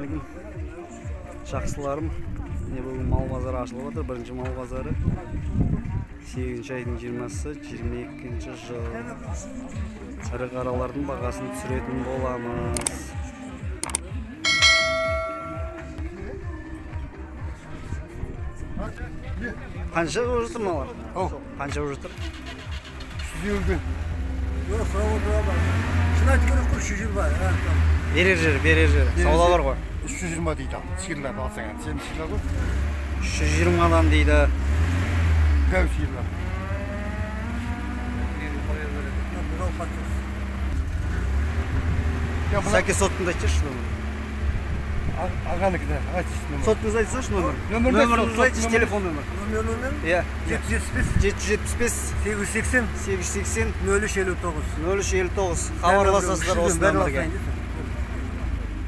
Ассалаумағалейкум жақсыларым. Міне бүгін мал базары ашылып жатыр. Бірінші мал базары. 8 айдың 20-сы, 22 жыл. Ірі қаралардың бағасын түсіретін боламыз. Қанша болып жатыр мыналар? Қанша болып жатыр? 350-ден. Жоқ, сұрап отырамын. Шын айту керек қой, 320. Берер жері, берер жері. Сауда бар ғой. 320 дейді. Сиырларды алсаң, сен сиырлар ғой. 320-дан дейді. Дәу сиырлар. Сәке соттыңды айтсайшы нөмір. Ағанікі де айтшы нөмір. Соттыңызды айтсайшы нөмір. Нөміріңізді айтшы, телефон нөмір. Нөмір? Иә. 775. 775. 880. 880. 0359. 0359. Хабарласасыздар осы нөмірге.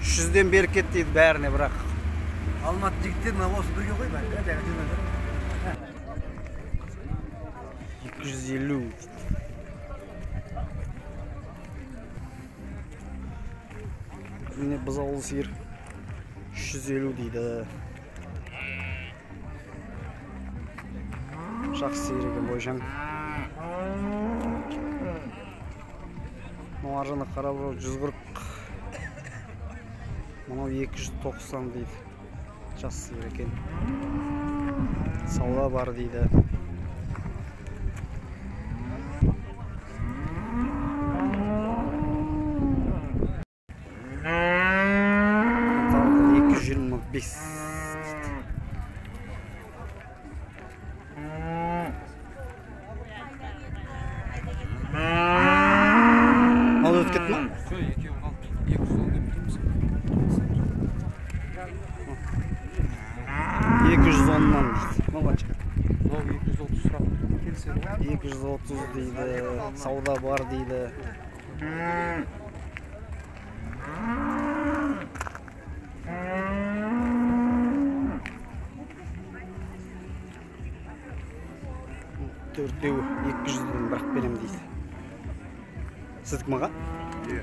300-ден беріп кет дейді бәріне бірақ. Алматы жігіттер мына осы бірге ғой бәрі. 250. Міне бұзаулы сиыр 350 дейді. Жақсы сиыр екен бойшаң. Мынау ар жағында қара бұзау 140. Мынау 290 дейді. Жас сиыр екен. Сауда бар дейді. Тағы 225 дейді. Мал өтіп кетті ма? Жоқ, екеуі қалды. 210 деп тұрмыз. 210-нан дейді. Мынау қанша? Мынау 230 сұрақ. Келіседі ғой. 230 дейді. Сауда бар дейді. Төртеуі 200-ден бірақ берем дейді. Сіздікі маға? Иә.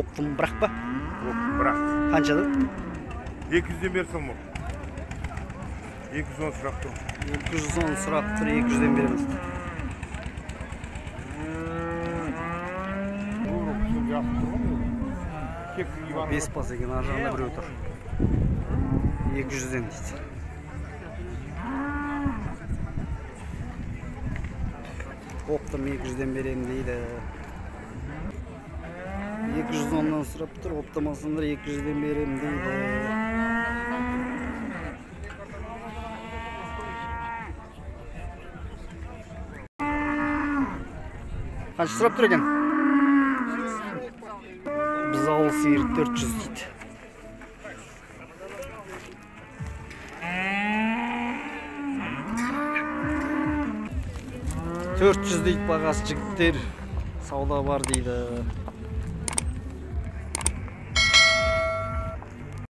Оптым бірақ па? Оптым бірақ. Қаншадан? 200-ден берсем ол. 210 сұрақ тұр. 210 сұрақ тұр, 200-ден береміз. 5 бас екен, ар жағында біреу тұр. 200-ден дейді. Оптым 200-ден беремін дейді. 210-нан сұрап тұр, оптым алсаңдар 200-ден беремін дейді. Қанша сұрап тұр екен? Бұзаулы сиыр 400 дейді. 400 дейді бағасы жігіттер. Сауда бар дейді.